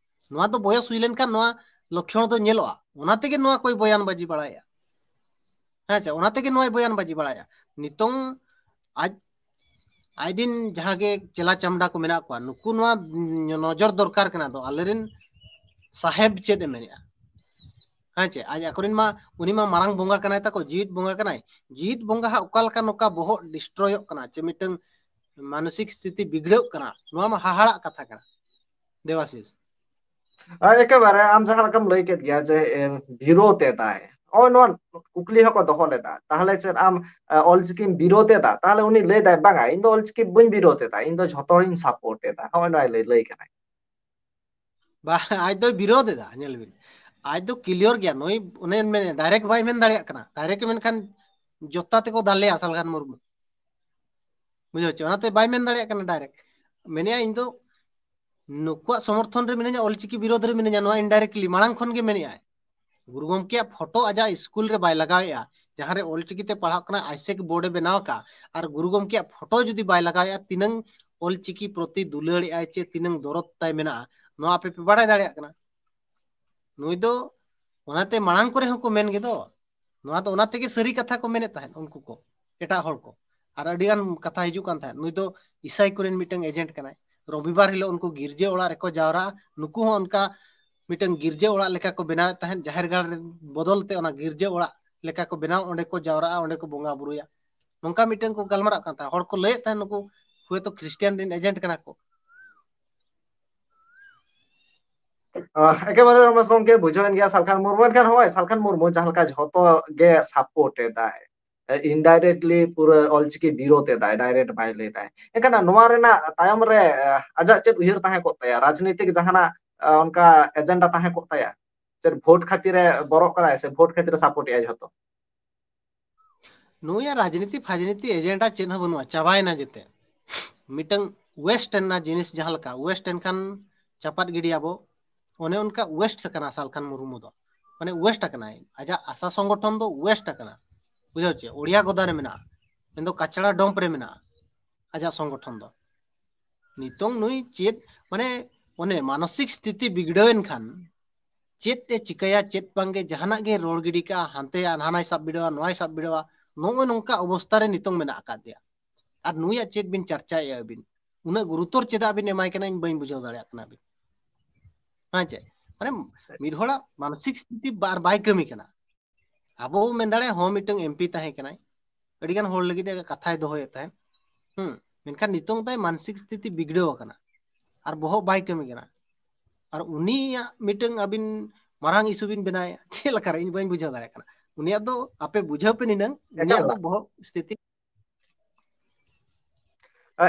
ᱱᱚᱣᱟ ᱫᱚ ᱵᱚᱭᱚᱥ ᱦᱩᱭ ᱞᱮᱱᱠᱷᱟᱱ ᱱᱚᱣᱟ ᱞᱚᱠᱠᱷᱚᱬ ᱫᱚ ᱧᱮᱞᱚᱜᱼᱟ, ᱚᱱᱟ ᱛᱮᱜᱮ ᱱᱚᱣᱟ ᱠᱚᱭ ᱵᱚᱭᱟᱱ ᱵᱟᱡᱤ ᱵᱟᱲᱟᱭᱮᱜᱼᱟ᱾ ᱦᱮᱸ ᱪᱮ? ᱚᱱᱟ ᱛᱮᱜᱮ ᱱᱚᱣᱟᱭ ᱵᱚᱭᱟᱱ ᱵᱟᱡᱤ ᱵᱟᱲᱟᱭᱮᱜᱼᱟ᱾ ᱱᱤᱛᱚᱝ ᱟᱡ, ᱟᱡᱨᱤᱱ ᱡᱟᱦᱟᱸ ᱜᱮ ᱪᱮᱞᱟ ᱪᱟᱢᱰᱟ ᱠᱚ ᱢᱮᱱᱟᱜ ᱠᱚᱣᱟ, ᱱᱩᱠᱩ ᱱᱚᱣᱟ ᱱᱚᱡᱚᱨ ᱫᱚᱨᱠᱟᱨ ᱠᱟᱱᱟ ᱫᱚ, ᱟᱞᱮᱨᱮᱱ ᱥᱟᱦᱮᱵᱽ ᱪᱮᱫ ᱮ ᱢᱮᱱᱮᱜᱼᱟ? ᱦᱮᱸ ᱪᱮ? ᱟᱡ ᱟᱠᱚᱨᱮᱱ ᱢᱟ, ᱩᱱᱤ ᱢᱟ ᱢᱟᱨᱟᱝ ᱵᱚᱸᱜᱟ ᱠᱟᱱᱟᱭ ᱛᱟᱠᱚ, ᱡᱤᱣᱤᱫ ᱵᱚᱸᱜᱟ ᱠᱟᱱᱟᱭ᱾ ᱡᱤᱣᱤᱫ ᱵᱚᱸᱜᱟ ᱦᱟᱸᱜ ᱚᱠᱟ ᱞᱮᱠᱟ ᱱᱚᱝᱠᱟ ᱵᱚᱦᱚᱜ ᱰᱤᱥᱴᱨᱚᱭᱚᱜ ᱠᱟᱱᱟ ᱪᱮ ᱢᱤᱫᱴᱟᱝ ᱢᱟᱱᱚᱥᱤᱠ ᱥᱛᱷᱤᱛᱤ ᱵᱤᱜᱽᱲᱟᱹᱜ ᱠᱟᱱᱟ, ᱱᱚᱣᱟ ᱢᱟ ᱦᱟᱦᱟᱲᱟᱜ ᱠᱟᱛᱷᱟ ᱠᱟᱱᱟ᱾ ᱫᱮᱵᱟᱥᱤᱥ᱾ ᱦᱳᱭ, ᱮᱠᱮᱵᱟᱨᱮ ᱟᱢ ᱡᱟᱦᱟᱸ ᱞᱮᱠᱟᱢ ᱞᱟᱹᱭ ᱠᱮᱫ ᱜᱮᱭᱟ ᱡᱮ, ᱮ, ᱵᱤᱨᱳᱫᱷ ᱮᱫᱟᱭ᱾ ᱱᱚᱜᱼᱚᱭ ᱱᱚᱣᱟ ᱠᱩᱠᱞᱤ ᱦᱚᱸᱠᱚ ᱫᱚᱦᱚ ᱞᱮᱫᱟ, ᱛᱟᱦᱚᱞᱮ ᱪᱮᱫ ᱟᱢ, ᱮ, ᱚᱞᱪᱤᱠᱤᱢ ᱵᱤᱨᱳᱫᱷ ᱮᱫᱟ? ᱛᱟᱦᱚᱞᱮ ᱩᱱᱤ ᱞᱟᱹᱭ ᱫᱟᱭ, "ᱵᱟᱝᱟ, ᱤᱧ ᱫᱚ ᱚᱞᱪᱤᱠᱤ ᱵᱟᱹᱧ ᱵᱤᱨᱳᱫᱷ ᱮᱫᱟ, ᱤᱧ ᱫᱚ ᱡᱷᱚᱛᱚ ᱦᱚᱲᱤᱧ ᱥᱟᱯᱳᱨᱴ ᱮᱫᱟ", ᱱᱚᱜᱼᱚᱭ ᱱᱚᱣᱟᱭ ᱞᱟᱹᱭ, ᱞᱟᱹᱭ ᱠᱟᱱᱟᱭ᱾ ᱵᱟ, ᱟᱡ ᱫᱚᱭ ᱵᱤᱨᱳᱫᱷ ᱮᱫᱟ, ᱧᱮᱞ ᱵᱤᱱ, ᱟᱡ ᱫᱚ ᱠᱞᱤᱭᱟᱨ ᱜᱮᱭᱟ, ᱱᱩᱭ ᱚᱱᱮ ᱢᱮᱱ, ᱰᱟᱭᱨᱮᱠᱴ ᱵᱟᱭ ᱢᱮᱱ ᱫᱟᱲᱮᱭᱟᱜ ᱠᱟᱱᱟ, ᱰᱟᱭᱨᱮᱠᱴ ᱢᱮᱱᱠᱷᱟᱱ ᱡᱚᱛᱟ ᱛᱮᱠᱚ ᱫᱟᱞᱮᱭᱟ ᱥᱟᱞᱠᱷᱟᱱ ᱢᱩᱨᱢᱩ᱾ ᱵᱩᱡᱷᱟᱹᱣ ᱪᱮ? ᱚᱱᱟᱛᱮ ᱵᱟᱭ ᱢᱮᱱ ᱫᱟᱲᱮᱭᱟᱜ ᱠᱟᱱᱟ ᱰᱟᱭᱨᱮᱠᱴ, ᱢᱮᱱᱮᱜᱼᱟ, "ᱤᱧ ᱫᱚ ᱱᱩᱠᱩᱣᱟᱜ ᱥᱚᱢᱚᱨᱛᱷᱚᱱ ᱨᱮ ᱢᱤᱱᱟᱹᱧᱟ, ᱚᱞᱪᱤᱠᱤ ᱵᱤᱨᱳᱫᱷ ᱨᱮ ᱢᱤᱱᱟᱹᱧᱟ", ᱱᱚᱣᱟ ᱤᱱᱰᱟᱭᱨᱮᱠᱴᱞᱤ ᱢᱟᱲᱟᱝ ᱠᱷᱚᱱ ᱜᱮ ᱢᱮᱱᱮᱜᱼᱟᱭ᱾ ᱜᱩᱨᱩ ᱜᱚᱢᱠᱮᱭᱟᱜ ᱯᱷᱳᱴᱳ ᱟᱡᱟᱜ ᱥᱠᱩᱞ ᱨᱮ ᱵᱟᱭ ᱞᱟᱜᱟᱣᱮᱫᱼᱟ, ᱡᱟᱦᱟᱸ ᱨᱮ ᱚᱞᱪᱤᱠᱤ ᱛᱮ ᱯᱟᱲᱦᱟᱜ ᱠᱟᱱᱟ, ᱟᱭᱥᱮᱠ ᱵᱳᱨᱰ ᱮ ᱵᱮᱱᱟᱣ ᱟᱠᱟᱫᱼᱟ, ᱟᱨ ᱜᱩᱨᱩ ᱜᱚᱢᱠᱮᱭᱟᱜ ᱯᱷᱳᱴᱳ ᱡᱩᱫᱤ ᱵᱟᱭ ᱞᱟᱜᱟᱣᱮᱫᱼᱟ, ᱛᱤᱱᱟᱹᱝ ᱚᱞᱪᱤᱠᱤ ᱯᱨᱚᱛᱤ ᱫᱩᱞᱟᱹᱲ ᱮᱫᱟᱭ ᱪᱮ ᱛᱤᱱᱟᱹᱝ ᱫᱚᱨᱚᱫ ᱛᱟᱭ ᱢᱮᱱᱟᱜᱼᱟ, ᱱᱚᱣᱟ ᱟᱯᱮ ᱯᱮ ᱵᱟᱲᱟᱭ ᱫᱟᱲᱮᱭᱟᱜ ᱠᱟᱱᱟ᱾ ᱱᱩᱭ ᱫᱚ ᱚᱱᱟᱛᱮ ᱢᱟᱲᱟᱝ ᱠᱚᱨᱮ ᱦᱚᱸᱠᱚ ᱢᱮᱱ ᱜᱮᱫᱚ, ᱱᱚᱣᱟ ᱫᱚ ᱚᱱᱟ ᱛᱮᱜᱮ ᱥᱟᱹᱨᱤ ᱠᱟᱛᱷᱟ ᱠᱚ ᱢᱮᱱᱮᱫ ᱛᱟᱦᱮᱸᱫ ᱩᱱᱠᱩ ᱠᱚ, ᱮᱴᱟᱜ ᱦᱚᱲ ᱠᱚ᱾ ᱟᱨ ᱟᱹᱰᱤ ᱜᱟᱱ ᱠᱟᱛᱷᱟ ᱦᱤᱡᱩᱜ ᱠᱟᱱ ᱛᱟᱦᱮᱸᱫ, ᱱᱩᱭ ᱫᱚ ᱤᱥᱟᱭ ᱠᱚᱨᱮᱱ ᱢᱤᱫᱴᱟᱝ ᱮᱡᱮᱱᱴ ᱠᱟᱱᱟᱭ᱾ ᱨᱚᱵᱤᱵᱟᱨ ᱦᱤᱞᱳᱜ ᱩᱱᱠᱩ ᱜᱤᱨᱡᱟᱹ ᱚᱲᱟᱜ ᱨᱮᱠᱚ ᱡᱟᱣᱨᱟᱜᱼᱟ, ᱱᱩᱠᱩ ᱦᱚᱸ ᱚᱱᱠᱟ ᱢᱤᱫᱴᱟᱝ ᱜᱤᱨᱡᱟᱹ ᱚᱲᱟᱜ ᱞᱮᱠᱟ ᱠᱚ ᱵᱮᱱᱟᱣᱮᱫ ᱛᱟᱦᱮᱸᱫ, ᱡᱟᱦᱮᱨ ᱜᱟᱲ ᱨᱮ ᱵᱚᱫᱚᱞ ᱛᱮ ᱚᱱᱟ ᱜᱤᱨᱡᱟᱹ ᱚᱲᱟᱜ ᱞᱮᱠᱟ ᱠᱚ ᱵᱮᱱᱟᱣ, ᱚᱸᱰᱮ ᱠᱚ ᱡᱟᱣᱨᱟᱜᱼᱟ, ᱚᱸᱰᱮ ᱠᱚ ᱵᱚᱸᱜᱟ ᱵᱩᱨᱩᱭᱟ᱾ ᱱᱚᱝᱠᱟ ᱢᱤᱫᱴᱟᱝ ᱠᱚ ᱜᱟᱞᱢᱟᱨᱟᱜ ᱠᱟᱱ ᱛᱟᱦᱮᱸᱫ, ᱦᱚᱲ ᱠᱚ ᱞᱟᱹᱭᱮᱫ ᱛᱟᱦᱮᱸᱫ ᱱᱩᱠᱩ ᱦᱚᱭᱛᱳ ᱠᱷᱨᱤᱥᱴᱤᱭᱟᱱ ᱨᱮᱱ ᱮᱡᱮᱱᱴ ᱠᱟᱱᱟ ᱠᱚ᱾ ᱟᱦ, ᱮᱠᱮᱵᱟᱨᱮ ᱨᱚᱢᱮᱥ ᱜᱚᱢᱠᱮ, ᱵᱩᱡᱷᱟᱹᱣᱮᱱ ᱜᱮᱭᱟ ᱥᱟᱞᱠᱷᱟᱱ ᱢᱩᱨᱢᱩ᱾ ᱮᱱᱠᱷᱟᱱ ᱦᱚᱸᱜᱼᱚᱭ ᱥᱟᱞᱠᱷᱟᱱ ᱢᱩᱨᱢᱩ ᱡᱟᱦᱟᱸ ᱞᱮᱠᱟ ᱡᱷᱚᱛᱚ ᱜᱮ ᱥᱟᱯᱳᱨᱴ ᱮᱫᱟᱭ, ᱤᱱᱰᱟᱭᱨᱮᱠᱴᱞᱤ ᱯᱩᱨᱟᱹ ᱚᱞᱪᱤᱠᱤ ᱵᱤᱨᱳᱫ ᱮᱫᱟᱭ, ᱰᱟᱭᱨᱮᱠᱴ ᱵᱟᱭ ᱞᱟᱹᱭ ᱮᱫᱟᱭ᱾ ᱮᱱᱠᱷᱟᱱ ᱱᱚᱣᱟ ᱨᱮᱱᱟᱜ ᱛᱟᱭᱚᱢ ᱨᱮ, ᱟᱦ, ᱟᱡᱟᱜ ᱪᱮᱫ ᱩᱭᱦᱟᱹᱨ ᱛᱟᱦᱮᱸ ᱠᱚᱜ ᱛᱟᱭᱟ? ᱨᱟᱡᱽᱱᱤᱛᱤᱠ ᱡᱟᱦᱟᱱᱟᱜ, ᱟᱦ, ᱚᱱᱠᱟ ᱮᱡᱮᱱᱰᱟ ᱛᱟᱦᱮᱸ ᱠᱚᱜ ᱛᱟᱭᱟ? ᱪᱮᱫ ᱵᱷᱳᱴ ᱠᱷᱟᱹᱛᱤᱨ ᱮ ᱵᱚᱨᱚᱜ ᱠᱟᱱᱟᱭ ᱥᱮ ᱵᱷᱳᱴ ᱠᱷᱟᱹᱛᱤᱨ ᱮ ᱥᱟᱯᱳᱨᱴ ᱮᱫᱟᱭ ᱡᱷᱚᱛᱚ? ᱱᱩᱭᱟᱜ ᱨᱟᱡᱽᱱᱤᱛᱤ ᱯᱷᱟᱡᱽᱱᱤᱛᱤ ᱮᱡᱮᱱᱰᱟ ᱪᱮᱫ ᱦᱚᱸ ᱵᱟᱹᱱᱩᱜᱼᱟ, ᱪᱟᱵᱟᱭᱮᱱᱟ ᱡᱮᱛᱮ᱾ ᱢᱤᱫᱴᱟᱝ ᱳᱭᱮᱥᱴ ᱨᱮᱱᱟᱜ ᱡᱤᱱᱤᱥ ᱡᱟᱦᱟᱸ ᱞᱮᱠᱟ ᱳᱭᱮᱥᱴ ᱮᱱᱠᱷᱟᱱ ᱪᱟᱯᱟᱫ ᱜᱤᱰᱤᱭᱟᱵᱚ, ᱚᱱᱮ ᱚᱱᱠᱟ ᱳᱭᱮᱥᱴ ᱟᱠᱟᱱᱟ ᱥᱟᱞᱠᱷᱟᱱ ᱢᱩᱨᱢᱩ ᱫᱚ᱾ ᱢᱟᱱᱮ ᱳᱭᱮᱥᱴ ᱟᱠᱟᱱᱟᱭ, ᱟᱡᱟᱜ ᱟᱥᱟ ᱥᱚᱝᱜᱚᱴᱷᱚᱱ ᱫᱚ ᱳᱭᱮᱥᱴ ᱟᱠᱟᱱᱟ, ᱵᱩᱡᱷᱟᱹᱣ ᱪᱮ? ᱳᱲᱤᱭᱟ ᱜᱚᱫᱟ ᱨᱮ ᱢᱮᱱᱟᱜᱼᱟ, ᱢᱮᱱᱫᱚ ᱠᱟᱪᱲᱟ ᱰᱚᱢᱯ ᱨᱮ ᱢᱮᱱᱟᱜᱼᱟ ᱟᱡᱟᱜ ᱥᱚᱝᱜᱚᱴᱷᱚᱱ ᱫᱚ᱾ ᱱᱤᱛᱚᱝ ᱱᱩᱭ ᱪᱮᱫ, ᱢᱟᱱᱮ, ᱚᱱᱮ ᱢᱟᱱᱚᱥᱤᱠ ᱥᱛᱷᱤᱛᱤ ᱵᱤᱜᱽᱲᱟᱹᱣ ᱮᱱ ᱠᱷᱟᱱ ᱪᱮᱫ ᱮ ᱪᱤᱠᱟᱹᱭᱟ, ᱪᱮᱫ ᱵᱟᱝᱜᱮ, ᱡᱟᱦᱟᱱᱟᱜ ᱜᱮ ᱨᱚᱲ ᱜᱤᱰᱤ ᱠᱟᱜᱼᱟ, ᱦᱟᱱᱛᱮ ᱦᱟᱱᱟᱭ ᱥᱟᱵ ᱵᱤᱰᱟᱹᱣᱟ, ᱱᱚᱣᱟᱭ ᱥᱟᱵ ᱵᱤᱰᱟᱹᱣᱟ, ᱱᱚᱜᱼᱚᱭ ᱱᱚᱝᱠᱟ ᱚᱵᱚᱥᱛᱟ ᱨᱮ ᱱᱤᱛᱚᱝ ᱢᱮᱱᱟᱜ ᱟᱠᱟᱫᱮᱭᱟ᱾ ᱟᱨ ᱱᱩᱭᱟᱜ ᱪᱮᱫ ᱵᱤᱱ ᱪᱟᱨᱪᱟᱭᱮᱫᱼᱟ ᱟᱹᱵᱤᱱ? ᱩᱱᱟᱹᱜ ᱜᱩᱨᱩᱛᱚᱨ ᱪᱮᱫᱟᱜ ᱵᱤᱱ ᱮᱢᱟᱭ ᱠᱟᱱᱟ, ᱤᱧ ᱵᱟᱹᱧ ᱵᱩᱡᱷᱟᱹᱣ ᱫᱟᱲᱮᱭᱟᱜ ᱠᱟᱱᱟ ᱟᱹᱵᱤᱱ᱾ ᱦᱮᱸ ᱪᱮ? ᱢᱟᱱᱮ ᱢᱤᱫ ᱦᱚᱲᱟᱜ ᱢᱟᱱᱚᱥᱤᱠ ᱥᱛᱷᱤᱛᱤ ᱵᱟᱨ ᱵᱟᱭ ᱠᱟᱹᱢᱤ ᱠᱟᱱᱟ᱾ ᱟᱵᱚ ᱵᱚ ᱢᱮᱱ ᱫᱟᱲᱮᱭᱟᱜᱼᱟ, ᱦᱚᱸ, ᱢᱤᱫᱴᱟᱝ ᱮᱢᱯᱤ ᱛᱟᱦᱮᱸ ᱠᱟᱱᱟᱭ, ᱟᱹᱰᱤ ᱜᱟᱱ ᱦᱚᱲ ᱞᱟᱹᱜᱤᱫ ᱮ ᱠᱟᱛᱷᱟᱭ ᱫᱚᱦᱚᱭᱮᱫ ᱛᱟᱦᱮᱸᱫ᱾ ᱦᱩᱸ, ᱢᱮᱱᱠᱷᱟᱱ ᱱᱤᱛᱚᱝ ᱛᱟᱭ ᱢᱟᱱᱥᱤᱠ ᱥᱛᱷᱤᱛᱤ ᱵᱤᱜᱽᱲᱟᱹᱣ ᱟᱠᱟᱱᱟ, ᱟᱨ ᱵᱚᱦᱚᱜ ᱵᱟᱭ ᱠᱟᱹᱢᱤ ᱠᱟᱱᱟ᱾ ᱟᱨ ᱩᱱᱤᱭᱟᱜ ᱢᱤᱫᱴᱟᱝ ᱟᱹᱵᱤᱱ ᱢᱟᱨᱟᱝ ᱤᱥᱩ ᱵᱤᱱ ᱵᱮᱱᱟᱣᱮᱫᱼᱟ, ᱪᱮᱫ ᱞᱮᱠᱟᱨᱮ? ᱤᱧ ᱵᱟᱹᱧ ᱵᱩᱡᱷᱟᱹᱣ ᱫᱟᱲᱮᱭᱟᱜ ᱠᱟᱱᱟ᱾ ᱩᱱᱤᱭᱟᱜ ᱫᱚ ᱟᱯᱮ ᱵᱩᱡᱷᱟᱹᱣ ᱯᱮ ᱱᱤᱱᱟᱹᱝ, ᱩᱱᱤᱭᱟᱜ ᱮᱠᱟᱞ᱾ ᱫᱚ ᱵᱚᱦᱚᱜ ᱥᱛᱷᱤᱛᱤ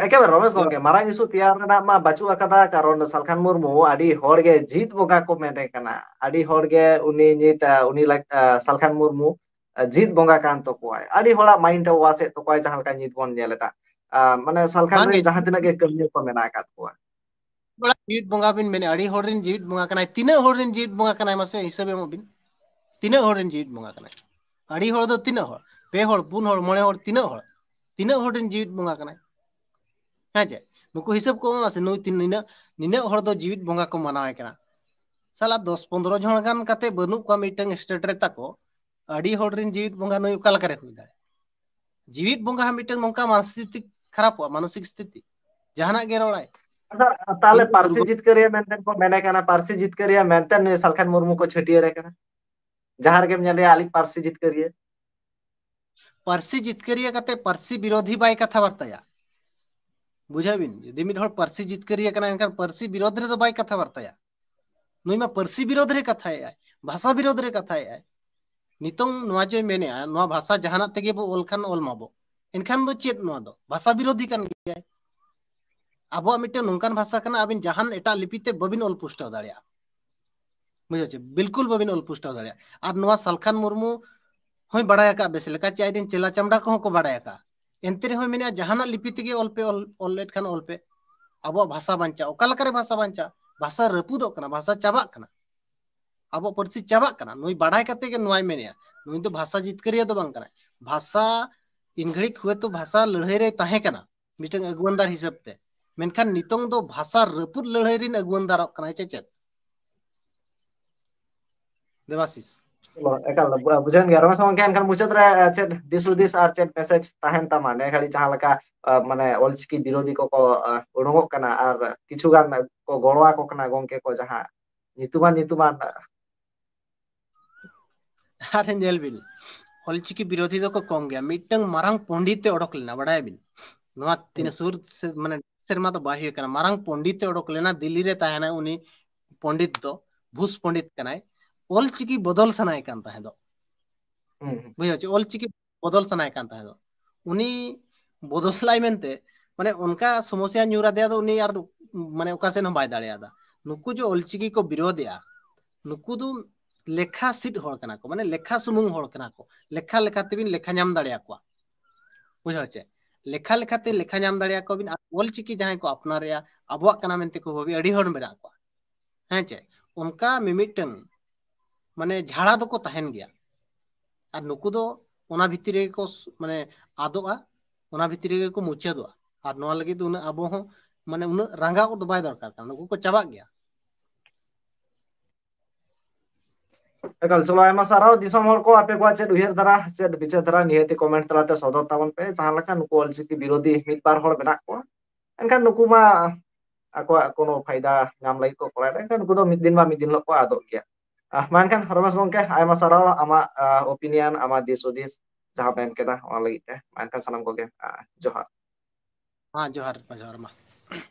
ᱮᱠᱮᱵᱟᱨ ᱨᱚᱢᱮᱥ ᱡᱚ- ᱜᱚᱢᱠᱮ, ᱢᱟᱨᱟᱝ ᱤᱥᱩ ᱛᱮᱭᱟᱨ ᱨᱮᱱᱟᱜ ᱢᱟ ᱵᱟᱹᱪᱩᱜ ᱟᱠᱟᱫᱟ, ᱠᱟᱨᱚᱱ ᱥᱟᱞᱠᱷᱟᱱ ᱢᱩᱨᱢᱩ ᱟᱹᱰᱤ ᱦᱚᱲ ᱜᱮ ᱡᱤᱛ ᱵᱚᱸᱜᱟ ᱠᱚ ᱢᱮᱱᱮ ᱠᱟᱱᱟ᱾ ᱟᱹᱰᱤ ᱦᱚᱲ ᱜᱮ ᱩᱱᱤ ᱱᱤᱛ, ᱟ, ᱩᱱᱤ ᱞᱟᱜ-, ᱟ, ᱥᱟᱞᱠᱷᱟᱱ ᱢᱩᱨᱢᱩ, ᱟ, ᱡᱤᱛ ᱵᱚᱸᱜᱟ ᱠᱟᱱ ᱛᱟᱠᱚᱣᱟᱭ᱾ ᱟᱹᱰᱤ ᱦᱚᱲᱟᱜ ᱢᱟᱭᱤᱱᱰ ᱮ ᱣᱟᱥ ᱮᱫ ᱛᱟᱠᱚᱣᱟᱭ, ᱡᱟᱦᱟᱸ ᱞᱮᱠᱟ ᱱᱤᱛ ᱵᱚᱱ ᱧᱮᱞ ᱮᱫᱟ᱾ ᱟ, ᱢᱟᱱᱮ ᱥᱟᱞᱠᱷᱟᱱ ᱵᱟᱝᱜᱮ, ᱨᱮᱱ ᱡᱟᱦᱟᱸ ᱛᱤᱱᱟᱹᱜ ᱜᱮ ᱠᱟᱹᱢᱤᱭᱟᱹ ᱠᱚ ᱢᱮᱱᱟᱜ ᱟᱠᱟᱫ ᱠᱚᱣᱟ᱾ ᱦᱚᱲᱟᱜ ᱡᱤᱣᱤᱫ ᱵᱚᱸᱜᱟ ᱵᱤᱱ ᱢᱮᱱᱮᱫ, ᱟᱹᱰᱤ ᱦᱚᱲ ᱨᱮᱱ ᱡᱤᱣᱤᱫ ᱵᱚᱸᱜᱟ ᱠᱟᱱᱟᱭ, ᱢᱟᱥᱮ ᱦᱤᱥᱟᱹᱵ ᱮᱢᱚᱜ ᱵᱤᱱ᱾ ᱛᱤᱱᱟᱹᱜ ᱦᱚᱲ ᱨᱮᱱ ᱡᱤᱣᱤᱫ ᱵᱚᱸᱜᱟ ᱠᱟᱱᱟᱭ? ᱟᱹᱰᱤ ᱦᱚᱲ ᱫᱚ ᱛᱤᱱᱟᱹᱜ ᱦᱚᱲ? ᱯᱮ ᱦᱚᱲ, ᱯᱩᱱ ᱦᱚᱲ, ᱢᱚᱬᱮ ᱦᱚᱲ, ᱛᱤᱱᱟᱹᱜ ᱦᱚᱲ? ᱛᱤᱱᱟᱹᱜ ᱦᱚᱲ ᱨᱮᱱ ᱡᱤᱣᱤᱫ ᱵᱚᱸᱜᱟ ᱠᱟᱱᱟᱭ? ᱦᱮᱸ ᱪᱮ? ᱱᱩᱠᱩ ᱦᱤᱥᱟᱹᱵ ᱠᱚ ᱮᱢᱟ ᱥᱮ, ᱱᱩᱭ ᱛᱤᱱ-, ᱱᱤᱱᱟᱹᱜ, ᱱᱤᱱᱟᱹᱜ ᱦᱚᱲ ᱫᱚ ᱡᱤᱣᱤᱫ ᱵᱚᱸᱜᱟ ᱠᱚ ᱢᱟᱱᱟᱣᱮ ᱠᱟᱱᱟ᱾ ᱥᱟᱞᱟ ᱫᱚᱥ ᱯᱚᱱᱫᱽᱨᱚ ᱡᱚᱱ ᱜᱟᱱ ᱠᱟᱛᱮ ᱵᱟᱹᱱᱩᱜ ᱠᱚᱣᱟ ᱢᱤᱫᱴᱟᱝ state ᱨᱮ ᱛᱟᱠᱚ, ᱟᱹᱰᱤ ᱦᱚᱲ ᱨᱮᱱ ᱡᱤᱣᱤᱫ ᱵᱚᱸᱜᱟ ᱱᱩᱭ ᱚᱠᱟ ᱞᱮᱠᱟᱨᱮ ᱦᱩᱭ ᱫᱟᱲᱮᱭᱟᱜᱼᱟ? ᱡᱤᱣᱤᱫ ᱵᱚᱸᱜᱟ ᱦᱚᱸ ᱢᱤᱫᱴᱟᱝ ᱱᱚᱝᱠᱟ ᱢᱟᱱᱥᱤᱠ ᱠᱷᱟᱨᱟᱯᱚᱜᱼᱟ, ᱢᱟᱱᱚᱥᱤᱠ ᱥᱛᱷᱤᱛᱤ, ᱡᱟᱦᱟᱱᱟᱜ ᱜᱮ ᱨᱚᱲᱟᱭ᱾ ᱟᱫᱚ ᱛᱟᱦᱞᱮ ᱯᱟᱹᱨᱥᱤ ᱡᱤᱛᱠᱟᱹᱨᱤᱭᱟᱹ ᱢᱮᱱᱛᱮ ᱠᱚ ᱢᱮᱱᱮ ᱠᱟᱱᱟ, ᱯᱟᱹᱨᱥᱤ ᱡᱤᱛᱠᱟᱹᱨᱤᱭᱟᱹ ᱢᱮᱱᱛᱮ ᱱᱩᱭ ᱥᱟᱞᱠᱷᱟᱱ ᱢᱩᱨᱢᱩ ᱠᱚ ᱪᱷᱟᱹᱴᱭᱟᱹᱨᱮ ᱠᱟᱱᱟ, ᱡᱟᱦᱟᱸ ᱨᱮᱜᱮᱢ ᱧᱮᱞᱮᱭᱟ ᱟᱞᱤᱡ ᱯᱟᱹᱨᱥᱤ ᱡᱤᱛᱠᱟᱹᱨᱤᱭᱟᱹ᱾ ᱯᱟᱹᱨᱥᱤ ᱡᱤᱛᱠᱟᱹᱨᱤᱭᱟᱹ ᱠᱟᱛᱮ ᱯᱟᱹᱨᱥᱤ ᱵᱤᱨᱳᱫᱷᱤ ᱵᱟᱭ ᱠᱟᱛᱷᱟ ᱵᱟᱨᱛᱟᱭᱟ᱾ ᱵᱩᱡᱷᱟᱹᱣ ᱵᱤᱱ, ᱡᱩᱫᱤ ᱢᱤᱫ ᱦᱚᱲ ᱯᱟᱹᱨᱥᱤ ᱡᱤᱛᱠᱟᱹᱨᱤᱭᱟᱹ ᱠᱟᱱᱟ, ᱮᱱᱠᱷᱟᱱ ᱯᱟᱹᱨᱥᱤ ᱵᱤᱨᱳᱫᱷ ᱨᱮᱫᱚ ᱵᱟᱭ ᱠᱟᱛᱷᱟ ᱵᱟᱨᱛᱟᱭᱟ᱾ ᱱᱩᱭ ᱢᱟ ᱯᱟᱹᱨᱥᱤ ᱵᱤᱨᱳᱫᱷ ᱨᱮ ᱠᱟᱛᱷᱟᱭᱮᱫ ᱟᱭ, ᱵᱷᱟᱥᱟ ᱵᱤᱨᱳᱫᱷ ᱨᱮ ᱠᱟᱛᱷᱟᱭᱮᱫ ᱟᱭ᱾ ᱱᱤᱛᱚᱝ ᱱᱚᱣᱟ ᱡᱮᱭ ᱢᱮᱱᱮᱜᱼᱟ, ᱱᱚᱣᱟ ᱵᱷᱟᱥᱟ ᱡᱟᱦᱟᱱᱟᱜ ᱛᱮᱜᱮ ᱵᱚ ᱚᱞ ᱠᱷᱟᱱ ᱚᱞ ᱢᱟᱵᱚ, ᱮᱱᱠᱷᱟᱱ ᱫᱚ ᱪᱮᱫ ᱱᱚᱣᱟ ᱫᱚ? ᱵᱷᱟᱥᱟ ᱵᱤᱨᱳᱫᱷᱤ ᱠᱟᱱ ᱜᱮᱭᱟᱭ᱾ ᱟᱵᱚᱣᱟᱜ ᱢᱤᱫᱴᱮᱱ ᱱᱚᱝᱠᱟᱱ ᱵᱷᱟᱥᱟ ᱠᱟᱱᱟ, ᱟᱹᱵᱤᱱ ᱡᱟᱦᱟᱱ ᱮᱴᱟᱜ ᱞᱤᱯᱤ ᱛᱮ ᱵᱟᱹᱵᱤᱱ ᱚᱞ ᱯᱩᱥᱴᱟᱹᱣ ᱫᱟᱲᱮᱭᱟᱜᱼᱟ᱾ ᱵᱩᱡᱷᱟᱹᱣ ᱪᱮ? ᱵᱤᱞᱠᱩᱞ ᱵᱟᱹᱵᱤᱱ ᱚᱞ ᱯᱩᱥᱴᱟᱹᱣ ᱫᱟᱲᱮᱭᱟᱜᱼᱟ᱾ ᱟᱨ ᱱᱚᱣᱟ ᱥᱟᱞᱠᱷᱟᱱ ᱢᱩᱨᱢᱩ ᱦᱚᱸᱭ ᱵᱟᱲᱟᱭ ᱟᱠᱟᱫ ᱵᱮᱥ ᱞᱮᱠᱟ, ᱪᱮ ᱟᱡ ᱨᱮᱱ ᱪᱮᱞᱟ ᱪᱟᱢᱰᱟ ᱠᱚᱦᱚᱸ ᱠᱚ ᱵᱟᱲᱟᱭ ᱟᱠᱟᱫ᱾ ᱮᱱᱛᱮ ᱨᱮᱦᱚᱸᱭ ᱢᱮᱱᱮᱫᱼᱟ, ᱡᱟᱦᱟᱱᱟᱜ ᱞᱤᱯᱤ ᱛᱮᱜᱮ ᱚᱞ ᱯᱮ, ᱚᱞ, ᱚᱞ ᱞᱮᱫ ᱠᱷᱟᱱ ᱚᱞ ᱯᱮ᱾ ᱟᱵᱚᱣᱟᱜ ᱵᱷᱟᱥᱟ ᱵᱟᱧᱪᱟᱜᱼᱟ᱾ ᱚᱠᱟ ᱞᱮᱠᱟᱨᱮ ᱵᱷᱟᱥᱟ ᱵᱟᱧᱪᱟᱜᱼᱟ? ᱵᱷᱟᱥᱟ ᱨᱟᱹᱯᱩᱫᱚᱜ ᱠᱟᱱᱟ, ᱵᱷᱟᱥᱟ ᱪᱟᱵᱟᱜ ᱠᱟᱱᱟ, ᱟᱵᱚᱣᱟᱜ ᱯᱟᱹᱨᱥᱤ ᱪᱟᱵᱟᱜ ᱠᱟᱱᱟ᱾ ᱱᱩᱭ ᱵᱟᱲᱟᱭ ᱠᱟᱛᱮ ᱜᱮ ᱱᱚᱣᱟᱭ ᱢᱮᱱᱮᱫᱼᱟ᱾ ᱱᱩᱭ ᱫᱚ ᱵᱷᱟᱥᱟ ᱡᱤᱛᱠᱟᱹᱨᱤᱭᱟᱹ ᱫᱚ ᱵᱟᱝ ᱠᱟᱱᱟᱭ᱾ ᱵᱷᱟᱥᱟ ᱤᱱᱜᱷᱟᱹᱲᱤᱡ ᱦᱩᱭᱛᱳ ᱵᱷᱟᱥᱟ ᱞᱟᱹᱲᱦᱟᱹᱭ ᱨᱮ ᱛᱟᱦᱮᱸ ᱠᱟᱱᱟ ᱢᱤᱫᱴᱟᱝ ᱟᱹᱜᱩᱣᱟᱹᱱᱫᱟᱨ ᱦᱤᱥᱟᱹᱵ ᱛᱮ, ᱢᱮᱱᱠᱷᱟᱱ ᱱᱤᱛᱚᱝ ᱫᱚ ᱵᱷᱟᱥᱟ ᱨᱟᱹᱯᱩᱫ ᱞᱟᱹᱲᱦᱟᱹᱭ ᱨᱮᱱ ᱟᱹᱜᱩᱣᱟᱹᱱᱫᱟᱨᱚᱜ ᱠᱟᱱᱟᱭ᱾ ᱪᱮ ᱪᱮᱫ? ᱫᱮᱵᱟᱥᱤᱥ᱾ ᱮᱠᱟᱞ, ᱵᱩ-, ᱵᱩᱡᱷᱟᱹᱣᱮᱱ ᱜᱮᱭᱟ᱾ ᱨᱚᱢᱮᱥ ᱜᱚᱢᱠᱮ, ᱮᱱᱠᱷᱟᱱ ᱢᱩᱪᱟᱹᱫ ᱨᱮ, ᱟᱨ ᱪᱮᱫ ᱫᱤᱥ ᱦᱩᱫᱤᱥ ᱟᱨ ᱪᱮᱫ message ᱛᱟᱦᱮᱱ ᱛᱟᱢᱟ? ᱱᱮ ᱜᱷᱟᱹᱲᱤᱡ ᱡᱟᱦᱟᱸ ᱞᱮᱠᱟ, ᱟ, ᱢᱟᱱᱮ, ᱚᱞᱪᱤᱠᱤ ᱵᱤᱨᱳᱫᱷᱤ ᱠᱚᱠᱚ, ᱟ, ᱩᱰᱩᱝᱚᱜ ᱠᱟᱱᱟ ᱟᱨ ᱠᱤᱪᱷᱩ ᱜᱟᱱ ᱠᱚ ᱜᱚᱲᱚ ᱟᱠᱚ ᱠᱟᱱᱟ ᱜᱚᱢᱠᱮ ᱠᱚ, ᱡᱟᱦᱟᱸ ᱧᱩᱛᱩᱢᱟᱱ, ᱧᱩᱛᱩᱢᱟᱱ᱾ ᱟᱨ ᱧᱮᱞ ᱵᱤᱱ, ᱚᱞᱪᱤᱠᱤ ᱵᱤᱨᱳᱫᱷᱤ ᱫᱚᱠᱚ ᱠᱚᱢ ᱜᱮᱭᱟ᱾ ᱢᱤᱫᱴᱟᱝ ᱢᱟᱨᱟᱝ ᱯᱚᱱᱰᱤᱛ ᱮ ᱚᱰᱚᱠ ᱞᱮᱱᱟ, ᱵᱟᱲᱟᱭᱟᱵᱤᱱ? ᱱᱚᱣᱟ ᱛᱤᱱᱟᱹᱜ ᱦᱩᱸ᱾ ᱥᱩᱨ ᱥᱮ-, ᱢᱟᱱᱮ, ᱥᱮᱨᱢᱟ ᱫᱚ ᱵᱟᱭ ᱦᱩᱭ ᱟᱠᱟᱱᱟ᱾ ᱢᱟᱨᱟᱝ ᱯᱚᱱᱰᱤᱛ ᱮ ᱚᱰᱚᱠ ᱞᱮᱱᱟ, ᱫᱤᱞᱞᱤ ᱨᱮ ᱛᱟᱦᱮᱱᱟᱭ ᱩᱱᱤ ᱯᱚᱱᱰᱤᱛ ᱫᱚ, ᱵᱷᱩᱥ ᱯᱚᱱᱰᱤᱛ ᱠᱟᱱᱟᱭ᱾ ᱚᱞᱪᱤᱠᱤ ᱵᱚᱫᱚᱞ ᱥᱟᱱᱟᱭᱮ ᱠᱟᱱ ᱛᱟᱦᱮᱸ ᱫᱚ᱾ ᱦᱩᱸ, ᱦᱩᱸ᱾ ᱵᱩᱡᱷᱟᱹᱣ ᱪᱮ? ᱚᱞᱪᱤᱠᱤ ᱵᱚᱫᱚᱞ ᱥᱟᱱᱟᱭᱮ ᱠᱟᱱ ᱛᱟᱦᱮᱸ ᱫᱚ᱾ ᱩᱱᱤ ᱵᱚᱫᱚᱞᱟᱭ ᱢᱮᱱᱛᱮ, ᱢᱟᱱᱮ, ᱚᱱᱠᱟ ᱥᱚᱢᱚᱥᱥᱟ ᱧᱩᱨ ᱟᱫᱮᱭᱟ ᱫᱚ, ᱩᱱᱤ ᱟᱨ, ᱢᱟᱱᱮ, ᱚᱠᱟ ᱥᱮᱫ ᱦᱚᱸ ᱵᱟᱭ ᱫᱟᱲᱮᱭᱟᱫᱟ᱾ ᱱᱩᱠᱩ ᱡᱮ ᱚᱞᱪᱤᱠᱤ ᱠᱚ ᱵᱤᱨᱳᱫᱮᱜᱼᱟ, ᱱᱩᱠᱩ ᱫᱚ ᱞᱮᱠᱷᱟ ᱥᱤᱫ ᱦᱚᱲ ᱠᱟᱱᱟ ᱠᱚ, ᱢᱟᱱᱮ, ᱞᱮᱠᱷᱟ ᱥᱩᱢᱩᱝ ᱦᱚᱲ ᱠᱟᱱᱟ ᱠᱚ᱾ ᱞᱮᱠᱷᱟ ᱞᱮᱠᱟ ᱛᱮᱵᱤᱱ ᱞᱮᱠᱷᱟ ᱧᱟᱢ ᱫᱟᱲᱮᱭᱟᱠᱚᱣᱟ᱾ ᱵᱩᱡᱷᱟᱹᱣ ᱪᱮ? ᱞᱮᱠᱷᱟ ᱞᱮᱠᱟᱛᱮ ᱞᱮᱠᱷᱟ ᱧᱟᱢ ᱫᱟᱲᱮᱭᱟᱠᱚᱣᱟ ᱵᱤᱱ᱾ ᱟᱨ ᱚᱞᱪᱤᱠᱤ ᱡᱟᱦᱟᱸᱭ ᱠᱚ ᱟᱯᱱᱟᱨᱮᱜᱼᱟ, ᱟᱵᱚᱣᱟᱜ ᱠᱟᱱᱟ ᱢᱮᱱᱛᱮ ᱠᱚ ᱵᱷᱟᱹᱵᱤ, ᱟᱹᱰᱤ ᱦᱚᱲ ᱢᱮᱱᱟᱜ ᱠᱚᱣᱟ᱾ ᱦᱮᱸ ᱪᱮ? ᱚᱱᱠᱟ ᱢᱤᱢᱤᱫᱴᱟᱝ ᱢᱟᱱᱮ ᱡᱷᱟᱲᱟ ᱫᱚᱠᱚ ᱛᱟᱦᱮᱱ ᱜᱮᱭᱟ᱾ ᱟᱨ ᱱᱩᱠᱩ ᱫᱚ ᱚᱱᱟ ᱵᱷᱤᱛᱤᱨ ᱨᱮᱜᱮ ᱠᱚ ᱥ-, ᱢᱟᱱᱮ ᱟᱫᱚᱜᱼᱟ, ᱚᱱᱟ ᱵᱷᱤᱛᱤᱨ ᱨᱮᱜᱮ ᱠᱚ ᱢᱩᱪᱟᱹᱫᱚᱜᱼᱟ᱾ ᱟᱨ ᱱᱚᱣᱟ ᱞᱟᱹᱜᱤᱫ ᱫᱚ ᱩᱱᱟᱹᱜ ᱟᱵᱚ ᱦᱚᱸ ᱢᱟᱱᱮ ᱩᱱᱟᱹᱜ ᱨᱟᱸᱜᱟᱣ ᱫᱚ ᱵᱟᱭ ᱫᱚᱨᱠᱟᱨ ᱠᱟᱱᱟ, ᱱᱩᱠᱩ ᱠᱚ ᱪᱟᱵᱟᱜ ᱜᱮᱭᱟ᱾ ᱮᱠᱟᱞ, ᱪᱚᱞᱚ, ᱟᱭᱢᱟ ᱥᱟᱨᱦᱟᱣ᱾ ᱫᱤᱥᱚᱢ ᱦᱚᱲ ᱠᱚ, ᱟᱯᱮ ᱠᱚᱣᱟᱜ ᱪᱮᱫ ᱩᱭᱦᱟᱹᱨ ᱫᱷᱟᱨᱟ, ᱪᱮᱫ ᱵᱤᱪᱟᱹᱨ ᱫᱷᱟᱨᱟ, ᱱᱤᱦᱟᱹᱛᱤ comment ᱛᱟᱞᱟᱛᱮ ᱥᱚᱫᱚᱨ ᱛᱟᱵᱚᱱ ᱯᱮ᱾ ᱡᱟᱦᱟᱸ ᱞᱮᱠᱟ ᱱᱩᱠᱩ ᱚᱞᱪᱤᱠᱤ ᱵᱤᱨᱳᱫᱷᱤ ᱢᱤᱫ ᱵᱟᱨ ᱦᱚᱲ ᱢᱮᱱᱟᱜ ᱠᱚᱣᱟ, ᱮᱱᱠᱷᱟᱱ ᱱᱩᱠᱩ ᱢᱟ ᱟᱠᱚᱣᱟᱜ ᱠᱳᱱᱳ ᱯᱷᱟᱭᱫᱟ ᱧᱟᱢ ᱞᱟᱹᱜᱤᱫ ᱠᱚ ᱠᱚᱨᱟᱣᱮᱫᱟ, ᱮᱱᱠᱷᱟᱱ ᱱᱩᱠᱩ ᱫᱚ ᱢᱤᱫ ᱫᱤᱱ ᱵᱟ ᱢᱤᱫ ᱫᱤᱱ ᱦᱤᱞᱳᱜ ᱠᱚ ᱟᱫᱚᱜ ᱜᱮᱭᱟ᱾ ᱟᱦ, ᱢᱟ ᱮᱱᱠᱷᱟᱱ ᱨᱚᱢᱮᱥ ᱜᱚᱢᱠᱮ, ᱟᱭᱢᱟ ᱥᱟᱨᱦᱟᱣ ᱟᱢᱟᱜ, ᱟᱦ, opinion, ᱟᱢᱟᱜ ᱫᱤᱥ ᱦᱩᱫᱤᱥ ᱡᱟᱦᱟᱸ ᱯᱮ ᱮᱢ ᱠᱮᱫᱟ ᱚᱱᱟ ᱞᱟᱹᱜᱤᱫ ᱛᱮ᱾ ᱢᱟ ᱮᱱᱠᱷᱟᱱ ᱥᱟᱱᱟᱢ ᱠᱚᱜᱮ, ᱟᱦ, ᱡᱚᱦᱟᱨ᱾ ᱦᱮᱸ, ᱡᱚᱦᱟᱨ, ᱡᱚᱦᱟᱨ ᱢᱟ᱾